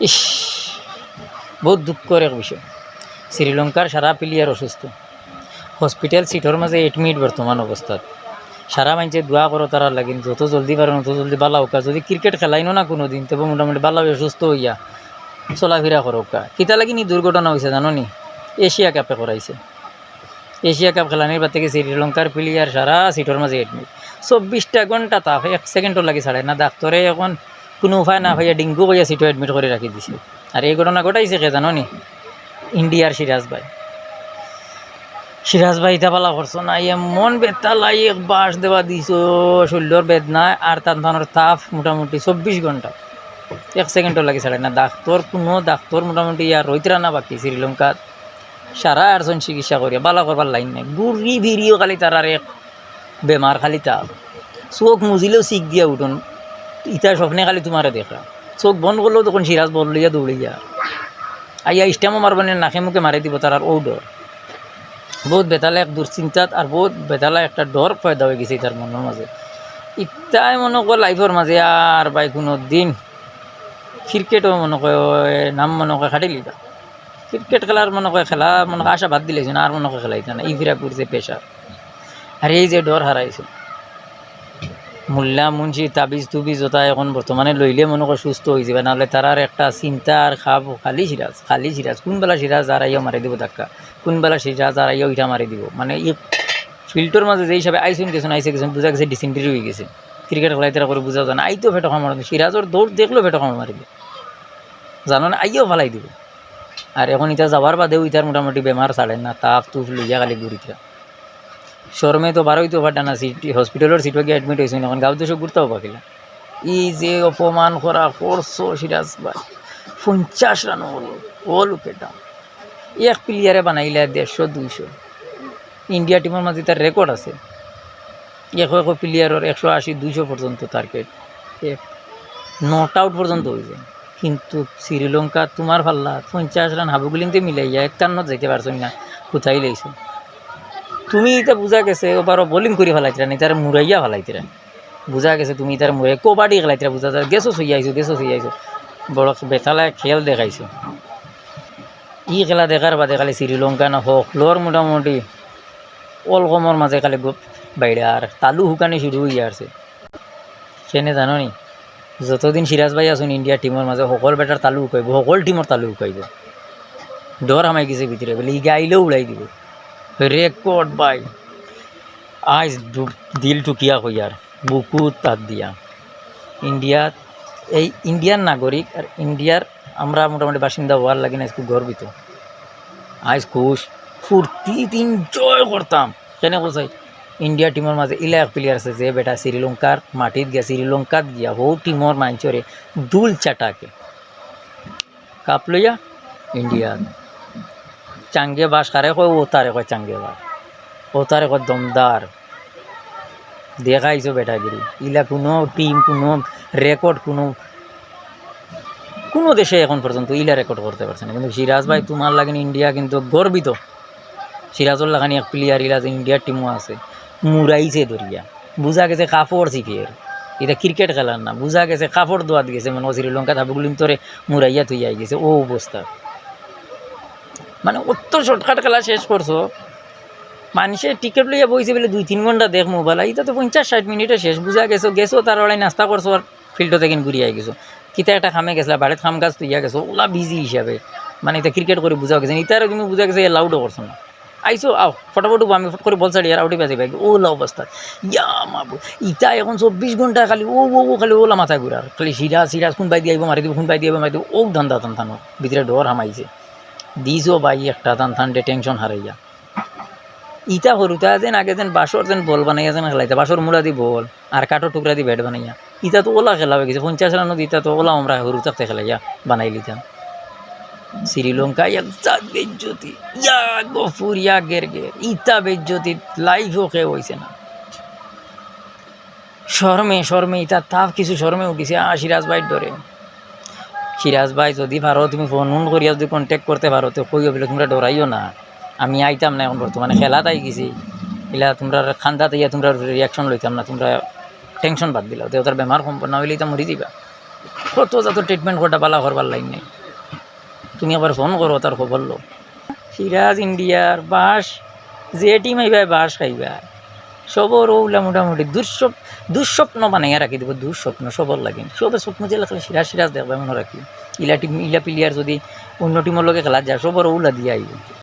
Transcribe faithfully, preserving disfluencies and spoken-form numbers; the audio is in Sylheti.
ইস, বহুত দুঃখর এক বিষয়। শ্রীলঙ্কার সারা প্লেয়ার অসুস্থ, হসপিটাল সিটর মাঝে অ্যাডমিট বর্তমান অবস্থাত। সারা মানষে দোয়া করো তারার লাগিন, যত জলদি পারইন অত জলদি বালা অউক্কা। যদি ক্রিকেট খেলাইনও না কুনুদিন, তবে মোটামুটি বালা অইয়া সুস্থ অইয়া চলাফিরা করউক্কা। কিতা লাগিন ই দুর্ঘটনা অইছে জানো নি? এশিয়া কাপে করাইছে। এশিয়া কাপ খেলানির বাদ থাকি শ্রীলঙ্কার প্লেয়ার সারা সিটর মাঝে অ্যাডমিট। চব্বিশটা ঘন্টা তাপ, এক সেকেন্ডর লাগি ছাড়ে না। ডাক্তরে অখন কুনু উপায় না পাইয়া ডেঙ্গু কইয়া সিটো অ্যাডমিট করি রাখি দিছে। আর এই ঘটনা ঘটাইছে কে জানো নি? ইন্ডিয়ার সিরাজ ভাই। সিরাজ ভাই ইতা বালা করছো না, এমন বেতালা এক বাশ দেওয়া দিছো, শরীলর বেদনায় আর তান তানোর তাপ মোটামুটি চব্বিশ ঘন্টা, এক সেকেন্ডর লাগি ছাড়ে না। ডাক্তর, কুনু ডাক্তর মোটামুটি আর রইতরা না বাকি শ্রীলঙ্কাত। সারা আরছইন চিকিৎসা করিয়া, বালা করবার লাইন নাই। ঘুরি ফিরিও খালি তারার এক বেমার, খালি তাপ। চোখ মুজিলেও চিক দিয়া উঠইন, ইতা স্বপ্নে খালি তুমারে দেখরা। চোখ বন্ধ করলেও তখন সিরাজ বল লইয়া দৌড়িয়া আইয়া স্টামও মারবা নি, নাকে মুখে মারি দিবো, তারার অউ ডর। বহুত বেতালা এক দুশ্চিন্তাত আর বহুত বেতালা একটা ডর পয়দা অইগেছে ইতার মনর মাঝে। ইতায় মনো কয় লাইফর মাঝে আর ভাই কুনুদিন ক্রিকেটও মনো কয় নাম মনো কয় কাটিলিবা। ক্রিকেট খেলার মনো কয় খেলা মনো কয় আশা বাদ দিলাইছইন, আর মনো কয় খেলাইতা না, ই ফিরা ঘুরছে প্রেশার। আর এই যে ডর হারাইছে, মুল্লা মুন্সি তাবিজ তুবিজ ওটা অখন বর্তমানে লইলে মনো কয় সুস্থ অইযিবা, নাহলে তারার একটা চিন্তা আর খাব খালি সিরাজ, খালি সিরাজ। কুন বেলা সিরাজ আর আইয়া মারি দিবো ধাক্কা, কুন বেলা সিরাজ আর আইয়া ইটা মারি দিবো। মানে ই ফিল্ডর মাঝে যে হিসাবে আইছইন গেছইন, আইছে গেছইন, বুঝা গেছে ডিসেন্টারি অইগেছে। ক্রিকেট খেলাইতারা করে বুঝা যায় না, আইতো ফেটো কামড়, সিরাজর দৌড় দেখলেও ফেটো কামড় মারি দিবো, জানো না, আইয়াও ফালাই দিবো। আর অখন ইতা যাওয়ার বাদেও ইতার মোটামুটি বেমার ছাড়ে না, তাপ তুপ লইয়া খালি ঘুরিতরা। শরমে তো বারইতো পাররা না, সিটি, হসপিটালর সিটো গিয়া অ্যাডমিট অইছইন, অখন গাঁও দেশো ঘুরতাও পাকিলা। ই যে অপমান করা করছো সিরাজ ভাই, পঞ্চাশ রান অইলো, অল উইকেট ডাউন। এক প্লেয়ারে বানাইলা দেড়শো দুইশো। ইন্ডিয়া টিমর মাঝে তার রেকর্ড আছে, একো একো প্লেয়ারর একশো আশি দুইশো পর্যন্ত টার্গেট, এক নট আউট পর্যন্ত অইযায়। কিন্তু শ্রীলঙ্কা তুমার পাল্লা পঞ্চাশ রান হাবুগুলিন্তে মিলাইয়া একান্নত যাইতে পারছইন না, হুতাই লাইছো। তুমি ইতা বুঝা গেছে ওভারও বোলিং করি ফালাইতরা না, ইতারে মুড়াইয়া ফালাইতরা। বুঝা গেছে তুমি ইতারে মুড়াই কবাডি খেলাইতরা, বুঝা যায় গেছো ছইয়া আইছো, গেছো ছইয়া আইছো। বড় বেতালা খেল দেখাইছো। ই খেলা দেখার বাদে খালি শ্রীলঙ্কা না হকলর মোটামুটি অলকমর মাঝে খালি গো-, বাইরে আর তালু হুকানি শুরু অইয়া আছে। কেনে জানো নি? যতদিন সিরাজ ভাই আছইন ইন্ডিয়া টিমর মাঝে, হকল বেটার তালু হুকাইবো, হকল টিমর তালু হুকাইবো। ডর হামাই গেছে ভিতরে, বলে, "ইগিয়ে আইলেও উড়াই দিবো।" রেকর্ড ভাই, আইজ ডু-, দিল টুকিয়া কইয়ার, বুকুত আত দিয়া। ইন্ডিয়াত, এই ইন্ডিয়ার নাগরিক আর ইন্ডিয়ার আমরা মোটামুটি বাসিন্দা অওয়ার লাগি আইজ খুব গর্বিত। আইজ খুশ, ফুর্তিত এনজয় করতাম। কেনে কইছি? ইন্ডিয়া টিমর মাঝে ইলা এক প্লেয়ার আছে যে বেটা শ্রীলঙ্কার মাটিত গিয়া, শ্রীলঙ্কাত গিয়া হউ টিমর মানষরে ধুল চাটাকে। কাপ লইয়া ইন্ডিয়া। চাঙ্গে বাস কারে কয়, ও তারে কয় চাঙ্গে বাস। ও তারে কয় দমদার। দেখাইছো বেটাগিরি। ইলা কুনু টিম, কুনু রেকর্ড, কুনু, কুনু দেশে অখন পর্যন্ত ইলা রেকর্ড করতে পারছে না। কিন্তু সিরাজ ভাই, তুমার লাগিন ইন্ডিয়া কিন্তু গর্বিত। সিরাজর লাখান এক প্লেয়ার ইলা যে ইন্ডিয়ার টিমো আছে, মুরাইছে ধরিয়া। বুঝা গেছে কাপড় ছিফের। ইটা ক্রিকেট খেলার না। বুঝা গেছে কাপড় ধোয়াত গেছে, মনো শ্রীলঙ্কাত হাবুগুলিন্তরে মুরাইয়া থইয়া আইগেছে। অউ অবস্থা। মানে অত শর্টকাট খেলা শেষ করছো। মানষে টিকেট লইয়া বইছে বলে দুই তিন ঘন্টা দেখমু বালা। ইটা তো পঞ্চাশ ষাইট মিনিটে শেষ। বুঝা গেছে, গেছো তার অড়াই নাস্তা করছো আর ফিল্ড থাকি ঘুরি আইগেছো। কিতা একটা কামে গেছলা, বাড়িত কাম কাজ থইয়া গেছো, অলা বিজি হিসাবে। মানে ইটা ক্রিকেট করি বুঝা গেছে। ইতারে তুমি বুঝা গেছে, অ্যালাউডও করছো না। আইছো, আও, ফটাফট উঠো, আমি ফট করি বল ছাড়ি আর আউট অইবা যাইবা। অলা অবস্থা। ইয়া মাবুদ, ইতা অখন চব্বিশ ঘন্টা খালি অউ, অউ, অউ, খালি অলা মাথা ঘুরার। খালি সিরাজ, সিরাজ, কুন বায়দি আইবো, মারি দিবো, কুন বায়দি আইবো, মারি দিবো, অউ ধান্দা টান টানো। ভিতরে ডর হামাইছে। দিছো ভাই একটা টান টান দে টেনশন হারাইয়া। ইতা হুরুতা যেন আগে যেন বাঁশর যেন বল বানাইয়া যেন খেলাইতা, বাঁশর মুড়া দি বল, আর কাঠর টুকরা দি ব্যাট বানাইয়া। ইতা তো অলা খেলা অইগেছে, পঞ্চাশ রানো ইতা তো অলা আমরা হুরু থাকতে খেলাইয়া বানাইলিতাম। শ্রীলঙ্কা এক জাত বেইজ্জতি, ইয়া গফুর, ইয়া গের গের, ইতা বেইজ্জতি লাইফও কেউ অইছে না। শরমে, শরমে, ইতা তাপ কিছু শরমে উঠিছে, আ, সিরাজ ভাইর ডরে। সিরাজ ভাই, যদি পারো তুমি ফোন উন করিয়া যদি কন্ট্যাক্ট করতে পারো, তে কইও বলে, "তুমরা ডরাইও না, আমি আইতাম না, অখন বর্তমানে খেলাত আইগেছি, ইলা তুমরার কান্দাত আইয়া তুমরার রিয়াকশন লইতাম না, তুমরা টেনশন বাদ দিলাও, তে অতার বেমার কম না অইলে ইতা মরি যাইবা।" কত জাতর ট্রিটমেন্ট করতা, বালা করবার লাইন নাই। তুমি আবার ফোন করো, তার খবর লও। সিরাজ ইন্ডিয়ার বাঁশ, যে টিম আইবা বাঁশ খাইবা, সবর ওলা মোটামুটি দুঃস্বপ-, দুঃস্বপ্ন বানাইয়া রাখি দিব, দুঃস্বপ্ন সবর লাগে। সবে চোখ মুজিয়া খালি সিরাজ সিরাজ দেখবা মনে রাখি। ইলা টিম, ইলা প্লেয়ার যদি অন্য টিমর লগে খেলাত যায়, সবর ওলা দিয়া আইব।